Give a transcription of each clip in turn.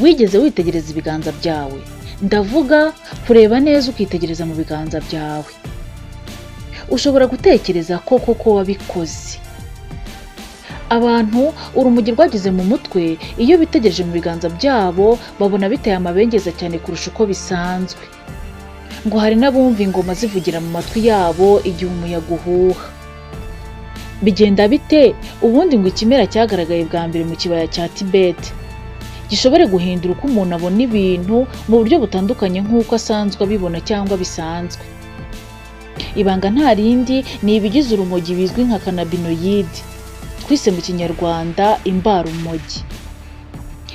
Wigeze witegereza ibiganza byawe? Ndavuga kureba neza ukitegereza mu biganza byawe. Ushobora gutekereza ko koko wabikoze. Abantu urumogi rwageze mu mutwe, iyo bitegereje mu biganza byabo babona biteye amabengeza cyane kurusha uko bisanzwe. Ngo hari n'abumva ingoma zivugira mu matwi yabo igihe umuyaga uhuha. Bigenda bite ubundi ngo ikimera cyagaragaye bwa mbere mu kibaya cya Tibet gishobore guhindura uko umuntu abona ibintu mu buryo butandukanye nk'uko asanzwe abibona cyangwa bisanzwe? Ibanga nta rindi, ni ibigize urumogi bizwi nka cannabinoid, twise mu Kinyarwanda imbarumogi.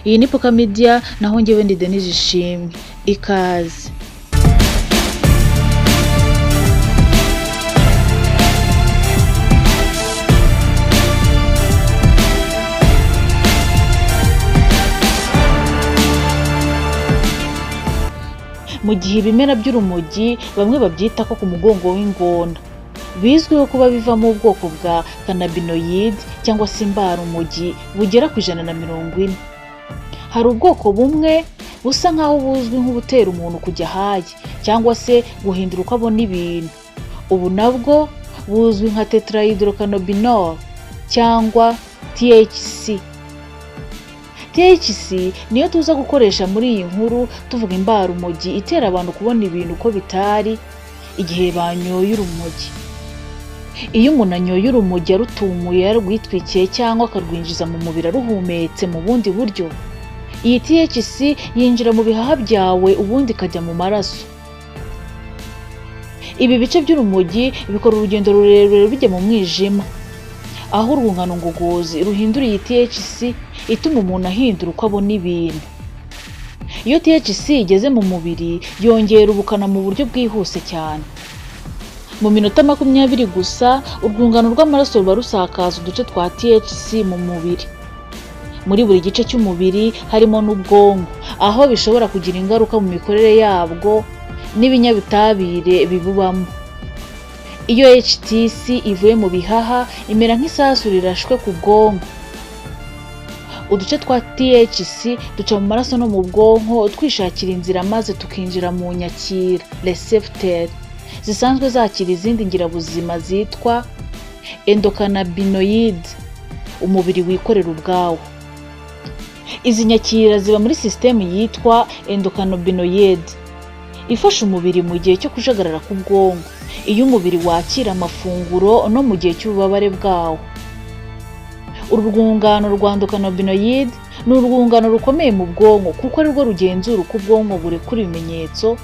Iyi ni Poka Media, naho njyewe ndi Denise Ishimwe. Ikaze. Mu gihe ibimera by'urumogi bamwe babyita ko ku mugongo w'ingona, bizwiho kuba bivamo ubwoko bwa cannabinoid cyangwa se imbarumogi bugera ku 140. Hari ubwoko bumwe busa nk'aho buzwi nk'ubutera umuntu kujya high cyangwa se guhindura uko abona ibintu. Ubu nabwo buzwi nka tetrahydrocannabinol cyangwa THC. THC niyo tuza gukoresha muri iyi nkuru tuvuga imbarumogi itera abantu kubona ibintu uko bitari igihe banyoye urumogi. Iyo umuntu anyoye urumogi arutumuye, yarwitwikiye cyangwa akarwinjiza mu mubiri aruhumetse mu bundi buryo, iyi THC yinjira mu bihaha byawe ubundi ikajya mu maraso. Ibi bice by'urumogi bikora urugendo rurerure bijya mu mwijima, aho urwungano ngogozi ruhindura iyi THC ituma umuntu ahindura uko abona ibintu. Iyo THC igeze mu mubiri yongera ubukana mu buryo bwihuse cyane. Mu minota 20 gusa urwungano rw'amaraso ruba rusakaza uduce twa THC mu mubiri. Muri buri gice cy'umubiri harimo n'ubwonko, aho bishobora kugira ingaruka mu mikorere yabwo n'ibinyabutabire bibubamo. Iyo HTC ivuye mu bihaha imera nk'isasu rirashwe ku bwonko. Uduce twa THC duca mu maraso no mu bwonko twishakira inzira maze tukinjira mu nyakira recepteur zisanzwe zakira izindi ngirabuzima zitwa endocannabinoid umubiri wikorera ubwawo. Izi nyakira ziba muri sisitemu yitwa endocannabinoid ifasha umubiri mu gihe cyo kujagarara k'ubwonko, iyo umubiri wakira amafunguro no mu gihe cy'ububabare bwawo. Uru rwungano rwa endocannabinoid ni urwungano rukomeye mu bwonko kuko arirwo rugenzura uko ubwonko burekura ibimenyetso,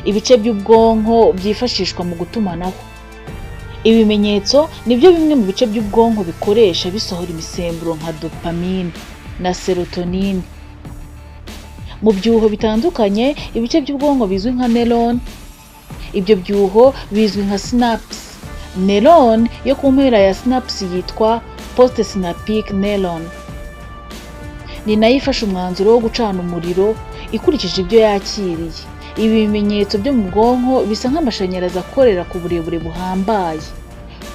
ibice by'ubwonko byifashishwa mu gutumanaho. Ibimenyetso nibyo bimwe mu bice by'ubwonko bikoresha bisohora imisemburo nka dopamine na serotonin. Mu byuho bitandukanye, ibice by'ubwonko bizwi nka neuron, ibyo byuho bizwi nka synapse. Neuron yo ku mpera ya synapse yitwa postsynaptic neuron. Ni nayo ifashe umwanzuro wo gucana umuriro ikurikije ibyo yakiriye. Ibi bimenyetso byo mu bwonko bisa nk'amashanyarazi akorera ku burebure buhambaye,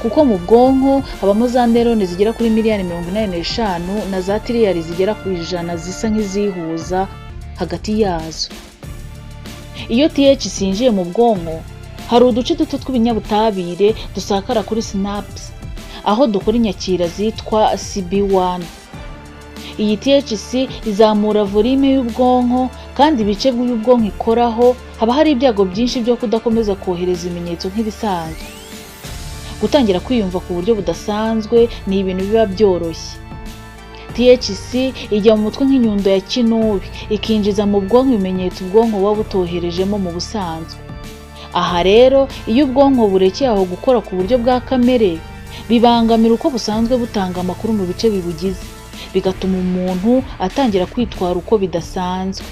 kuko mu bwonko habamo za neuron zigera kuri miliyari 85 na za tiriyari zigera ku 100 zisa nk'izihuza hagati yazo. Iyo THC yinjiye mu bwonko, hari uduce duto tw'ibinyabutabire dusakara kuri synapse, aho dukora inyakira zitwa CB1. Iyi THC izamura volume y'ubwonko, kandi ibice by'ubwonko ikoraho haba hari ibyago byinshi byo kudakomeza kohereza ibimenyetso nk'ibisanzwe. Gutangira kwiyumva ku buryo budasanzwe ni ibintu biba byoroshye. THC ijya mu mutwe nk'inyundo ya kinubi, ikinjiza mu bwonko ibimenyetso ubwonko buba butoherejemo mu busanzwe. Aha rero iyo ubwonko burekeye aho gukora ku buryo bwa kamere, bibangamira uko busanzwe butanga amakuru mu bice bibugize, bigatuma umuntu atangira kwitwara uko bidasanzwe.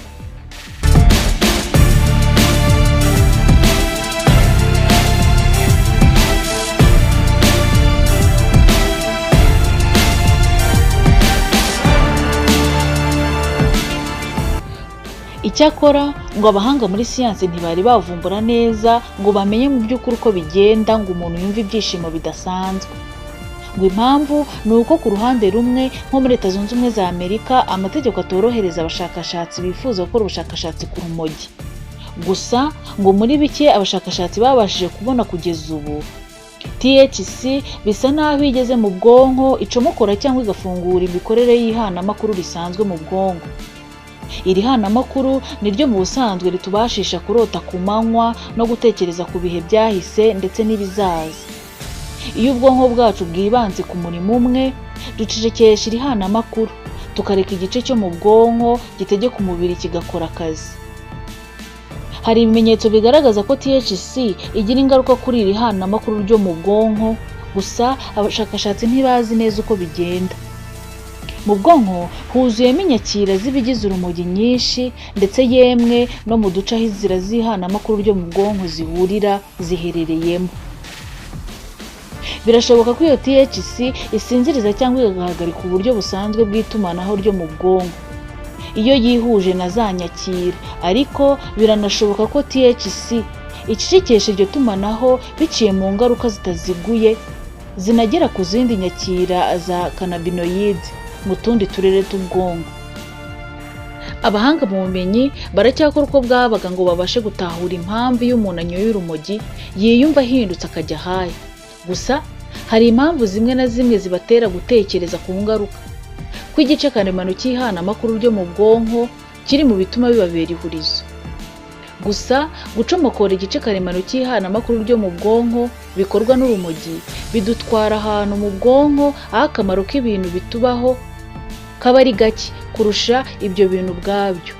Icyakora ngo abahanga muri siyansi ntibari bavumbura neza ngo bamenye mu by'ukuri uko bigenda ngo umuntu yumve ibyishimo bidasanzwe. Ngo impamvu ni uko ku ruhande rumwe nko muri Leta Zunze Ubumwe za Amerika amategeko atorohereza abashakashatsi bifuza gukora ubushakashatsi ku rumogi. Gusa ngo muri bike abashakashatsi babashije kubona kugeza ubu, THC bisa naho igeze mu bwonko icomokora cyangwa igafungura imikorere y'ihanamakuru risanzwe mu bwonko. Iri hanamakuru ni ryo mu busanzwe ritubashisha kurota ku manywa no gutekereza ku bihe byahise ndetse n'ibizaza. Iyo ubwonko bwacu bwibanze ku murimo umwe, ducecekesha iri hanamakuru, tukareka igice cyo mu bwonko gitegeka umubiri kigakora akazi. Hari ibimenyetso bigaragaza ko THC igira ingaruka kuri iri hanamakuru ryo mu bwonko, gusa abashakashatsi ntibazi neza uko bigenda. Mu bwonko huzuyemo inyakira z'ibigize urumogi nyinshi, ndetse yemwe no mu duce aho inzira z'ihanamakuru ryo mu bwonko zihurira ziherereyemo. Birashoboka ko iyo THC isinziriza cyangwa igahagarika uburyo busanzwe bw'itumanaho ryo mu bwonko iyo yihuje na za nyakira, ariko biranashoboka ko THC icecekesha iryo tumanaho biciye mu ngaruka zitaziguye zinagera ku zindi nyakira za cannabinoid mu tundi turere tw'ubwonko. Abahanga mu bumenyi baracyakora uko bwabaga ngo babashe gutahura impamvu iyo umuntu anyoye urumogi yiyumva ahindutse akajya ahaye. Gusa hari impamvu zimwe na zimwe zibatera gutekereza ku ngaruka ko igice karemano cy'ihanamakuru ryo mu bwonko kiri mu bituma bibabera ihurizo. Gusa gucomokora igice karemano cy'ihanamakuru ryo mu bwonko bikorwa n'urumogi bidutwara ahantu mu bwonko aho akamaro k'ibintu bitubaho kaba ari gake kurusha ibyo bintu ubwabyo.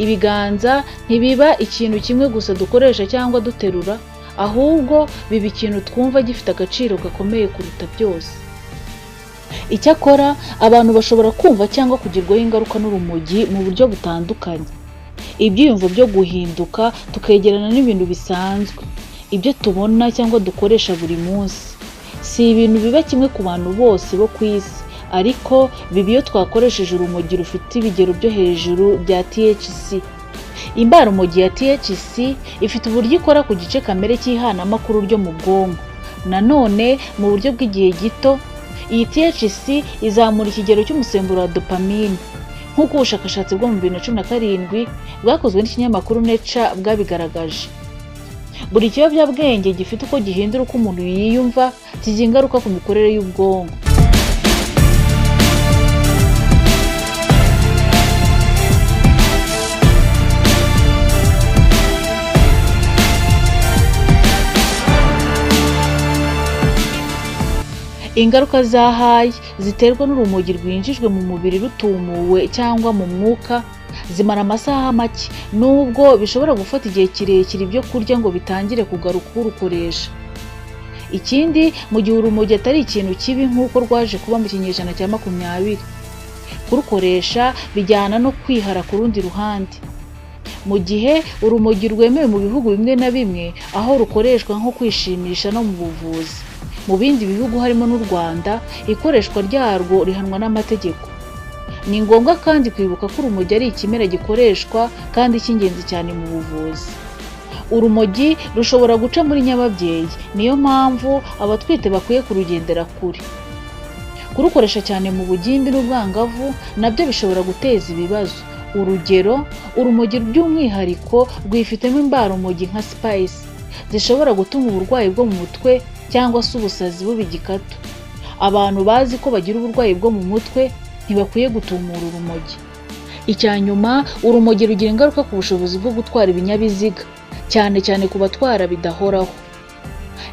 Ibiganza ntibiba ikintu kimwe gusa dukoresha cyangwa duterura, ahubwo biba ikintu twumva gifite agaciro gakomeye kuruta byose. Icyakora abantu bashobora kumva cyangwa kugirwaho ingaruka n'urumogi mu buryo butandukanye. Ibyiyumvo byo guhinduka tukegerana n'ibintu bisanzwe, ibyo tubona cyangwa dukoresha buri munsi. Si ibintu biba kimwe ku bantu bose bo ku isi, ariko biba iyo twakoresheje urumogi rufite ibigero byo hejuru bya THC. Imbarumogi ya THC ifite uburyo ikora ku gice kamere cy'ihanamakuru ryo mu bwonko. Nanone mu buryo bw'igihe gito, iyi THC izamura ikigero cy'umusemburo wa dopamine, nk'uko ubushakashatsi bwo mu 2017 bwakozwe n'ikinyamakuru Nature bwabigaragaje. Buri kiyobyabwenge gifite uko gihindura uko umuntu yiyumva, kigira ingaruka ku mikorere y'ubwonko. Ingaruka za hayi ziterwa n'urumogi rwinjijwe mu mubiri rutumuwe cyangwa mu mwuka zimara amasaha make, nubwo bishobora gufata igihe kirekire ibyo kurya ngo bitangire kugaruka urukoresha. Ikindi, mu gihe urumogi atari ikintu kibi nk'uko rwaje kuba mu kinyejana cya 20, kurukoresha bijyana no kwihara ku rundi ruhande. Mu gihe urumogi rwemewe mu bihugu bimwe na bimwe aho rukoreshwa nko kwishimisha no mu buvuzi, mu bindi bihugu harimo n'u Rwanda ikoreshwa ryarwo rihanwa n'amategeko. Ni ngombwa kandi kwibuka ko urumogi ari ikimera gikoreshwa kandi cy'ingenzi cyane mu buvuzi. Urumogi rushobora guca muri nyababyeyi, niyo mpamvu abatwite bakwiye kurugendera kure. Kurukoresha cyane mu bugimbi n'ubwangavu nabyo bishobora guteza ibibazo. Urugero, urumogi by'umwihariko rwifitemo imbarumogi nka spice zishobora gutuma uburwayi bwo mu mutwe cyangwa se ubusazi buba igikatu. Abantu bazi ko bagira uburwayi bwo mu mutwe ntibakwiye gutumura urumogi. Icya nyuma, urumogi rugira ingaruka ku bushobozi bwo gutwara ibinyabiziga, cyane cyane ku batwara bidahoraho.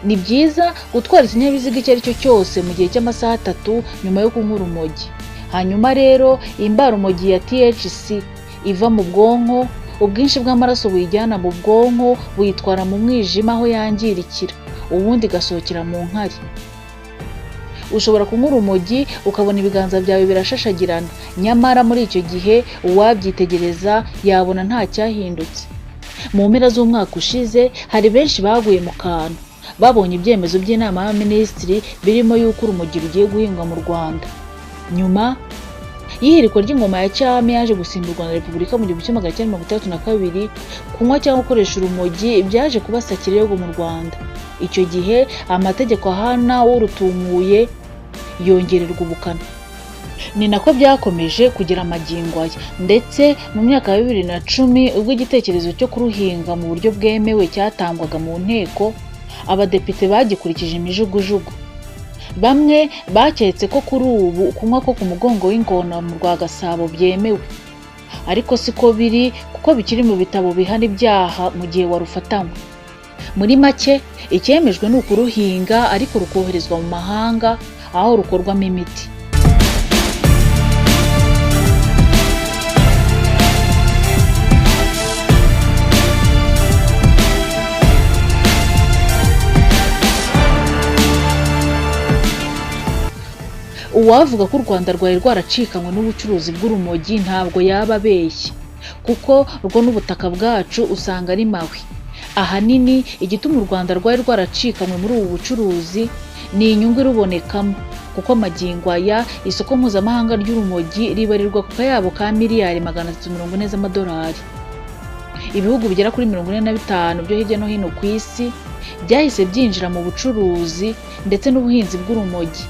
Ni byiza gutwara ikinyabiziga icyo ari cyo cyose mu gihe cy'amasaha 3 nyuma yo kunywa urumogi. Hanyuma rero imbarumogi ya THC iva mu bwonko, ubwinshi bw'amaraso buyijyana mu bwonko buyitwara mu mwijima aho yangirikira, ubundi igasohokera mu nkari. Ushobora kunywa urumogi ukabona ibiganza byawe birashashagirana, nyamara muri icyo gihe uwabyitegereza yabona nta cyahindutse. Mu mpera z'umwaka ushize hari benshi baguye mu kantu babonye ibyemezo by'inama y'abaminisitiri birimo y'uko urumogi rugiye guhingwa mu Rwanda. Nyuma y'ihirikwa ry'ingoma ya cyami yaje gusimburwa na Repubulika mu 1962, kunywa cyangwa gukoresha urumogi byaje kuba sakirego mu Rwanda. Icyo gihe amategeko ahana urutumuye yongererwa ubukana. Ni nako byakomeje kugira amagingo aya, ndetse mu myaka ya 2010 ubwo igitekerezo cyo kuruhinga mu buryo bwemewe cyatangwaga mu nteko, abadepite bagikurikije imijugujugu. Bamwe baketse ko kuri ubu kunywa ko ku mugongo w'ingona mu rwa Gasabo byemewe, ariko siko biri kuko bikiri mu bitabo bihana ibyaha mu gihe warufatanywe. Muri make icyemejwe ni ukuruhinga ariko rukoherezwa mu mahanga aho rukorwamo imiti. Uwavuga ko u Rwanda rwari rwaracikanywe n'ubucuruzi bw'urumogi ntabwo yaba abeshye, kuko rwo n'ubutaka bwacu usanga ari mawe. Ahanini igituma u Rwanda rwari rwaracikanywe muri ubu bucuruzi ni inyungu irubonekamo, kuko magingo aya isoko mpuzamahanga ry'urumogi ribarirwa ku kayabo ka miliyari 340 z'amadolari. Ibihugu bigera kuri 45 byo hirya no hino ku isi byahise byinjira mu bucuruzi ndetse n'ubuhinzi bw'urumogi.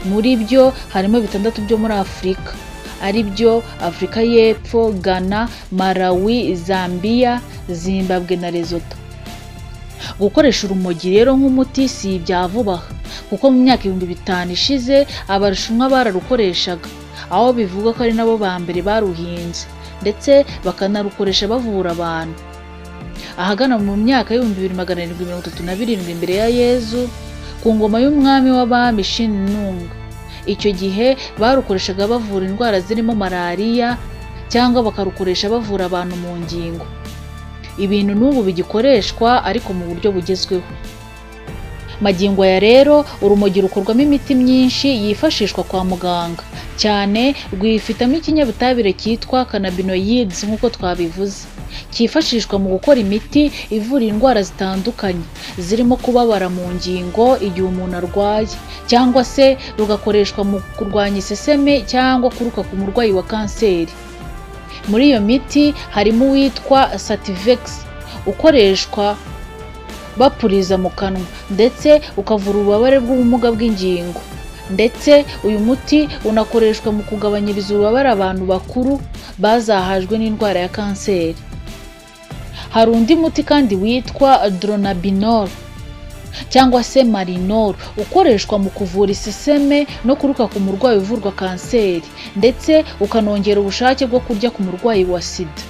Muri byo harimo 6 byo muri Afurika, ari byo Afurika y'Epfo, Ghana, Malawi, Zambia, Zimbabwe na Lesotho. Gukoresha urumogi rero nk'umuti si ibya vuba aha, kuko mu myaka 5000 ishize Abashinwa bararukoreshaga, aho bivugwa ko ari nabo ba mbere baruhinze ndetse bakanarukoresha bavura abantu. Ahagana mu myaka 2737 imbere ya Yezu, ku ngoma y'umwami w'abami Shinung, icyo gihe barukoreshaga bavura indwara zirimo malariya cyangwa bakarukoresha bavura abantu mu ngingo. Ibintu n'ubu bigikoreshwa ariko mu buryo bugezweho. Magingo aya rero urumogi rukorwamo imiti myinshi yifashishwa kwa muganga, cyane rwifitamo ikinyabutabire cyitwa cannabinoids nk'uko twabivuze, cyifashishwa mu gukora imiti ivura indwara zitandukanye zirimo kubabara mu ngingo igihe umuntu arwaye, cyangwa se rugakoreshwa mu kurwanya iseseme cyangwa kuruka ku murwayi wa kanseri. Muri iyo miti harimo uwitwa Sativex ukoreshwa bapuriza mu kanwa ndetse ukavura ububabare bw'ubumuga bw'ingingo, ndetse uyu muti unakoreshwa mu kugabanyiriza ububabare abantu bakuru bazahajwe n'indwara ya kanseri. Hari undi muti kandi witwa Dronabinol cyangwa se Marinol ukoreshwa mu kuvura iseseme no kuruka ku murwayi uvurwa kanseri, ndetse ukanongera ubushake bwo kurya ku murwayi wa sida.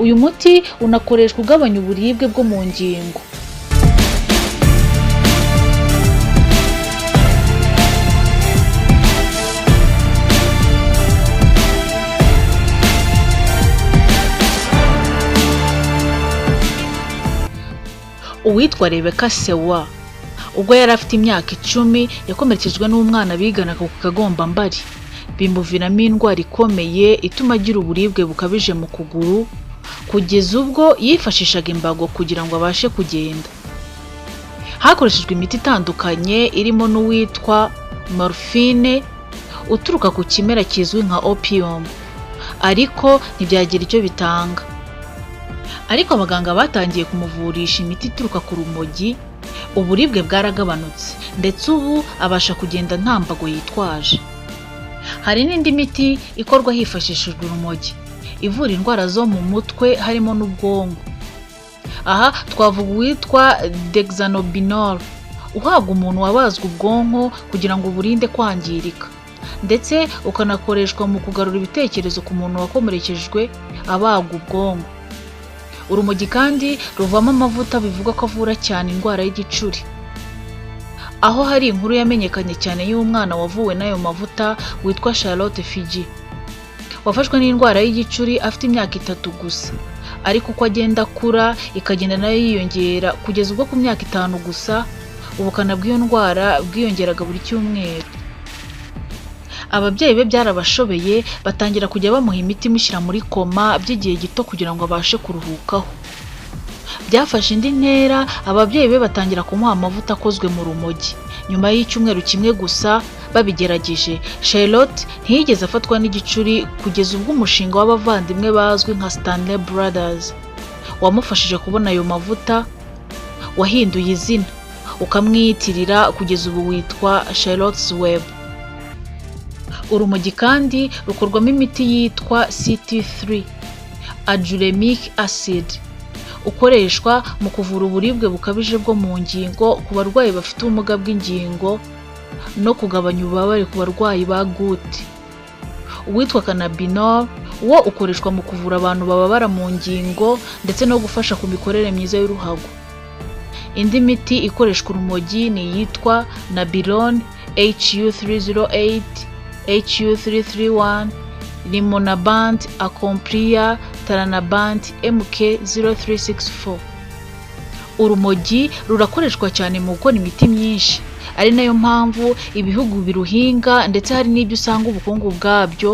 Uyu muti unakoreshwa ugabanya uburibwe bwo mu ngingo. Uwitwa Rebecca Sewa ubwo yari afite imyaka 10 yakomerekejwe n'umwana biganaga ku kagombambari, bimuviramo indwara ikomeye ituma agira uburibwe bukabije mu kuguru, kugeza ubwo yifashishaga imbago kugira ngo abashe kugenda. Hakoreshejwe imiti itandukanye irimo n'uwitwa morphine uturuka ku kimera kizwi nka opium, ariko ntibyagira icyo bitanga. Ariko abaganga batangiye kumuvurisha imiti ituruka ku rumogi, uburibwe bwaragabanutse ndetse ubu abasha kugenda nta mbago yitwaje. Hari n'indi miti ikorwa hifashishijwe urumogi ivura indwara zo mu mutwe harimo n'ubwonko. Aha twavuga uwitwa Dexanobinol uhabwa umuntu wabazwe ubwonko kugira ngo uburinde kwangirika, ndetse ukanakoreshwa mu kugarura ibitekerezo ku muntu wakomerekejwe abagwa ubwonko. Urumogi kandi ruvamo amavuta bivugwa ko avura cyane indwara y'igicuri, aho hari inkuru yamenyekanye cyane y'umwana wavuwe n'ayo mavuta witwa Charlotte Fiji, wafashwe n'indwara y'igicuri afite imyaka 3 gusa, ariko uko agenda akura ikagenda nayo yiyongera kugeza ubwo ku myaka 5 gusa ubukana bw'iyo ndwara bwiyongeraga buri cyumweru. Ababyeyi be byarabashobeye batangira kujya bamuha imiti imushyira muri koma by'igihe gito kugira ngo abashe kuruhukaho. Byafashe indi ntera, ababyeyi be batangira kumuha amavuta akozwe mu rumogi. Nyuma y'icyumweru kimwe gusa babigerageje, Charlotte ntiyigeze afatwa n'igicuri kugeza ubwo umushinga w'abavandimwe bazwi nka Stanley Brothers wamufashije kubona ayo mavuta, wahinduye izina ukamwiyitirira kugeza ubu witwa Charlotte's Web. Urumogi kandi rukorwamo imiti yitwa CT3, aduremic acid, ukoreshwa mu kuvura uburibwe bukabije bwo mu ngingo ku barwayi bafite ubumuga bw'ingingo no kugabanya ububabare ku barwayi ba goutte. Uwitwa cannabinol wo ukoreshwa mu kuvura abantu bababara mu ngingo ndetse no gufasha ku mikorere myiza y'uruhago. Indi miti ikoreshwa urumogi ni iyitwa Nabilone HU308, HU331, Rimonabant, Acomplia, Taranabant, MK0364. Urumogi rurakoreshwa cyane mu gukora imiti myinshi, ari nayo mpamvu ibihugu biruhinga ndetse hari n'ibyo usanga ubukungu bwabyo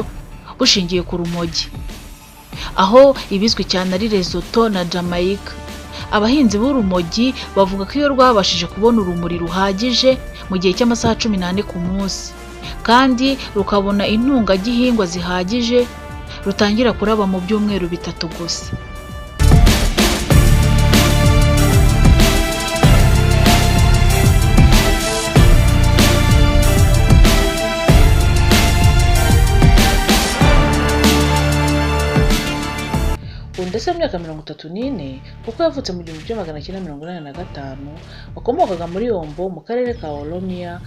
bushingiye ku rumogi, aho ibizwi cyane ari Lesotho na Jamaica. Abahinzi b'urumogi bavuga ko iyo rwabashije kubona urumuri ruhagije mu gihe cy'amasaha 14 ku munsi, kandi rukabona intungagihingwa zihagije, rutangira kuraba mu byumweru 3 gusa. Ndetse mu myaka 34, kuko yavutse mu 1985, wakomokaga muri Yombo mu karere ka Oromiya.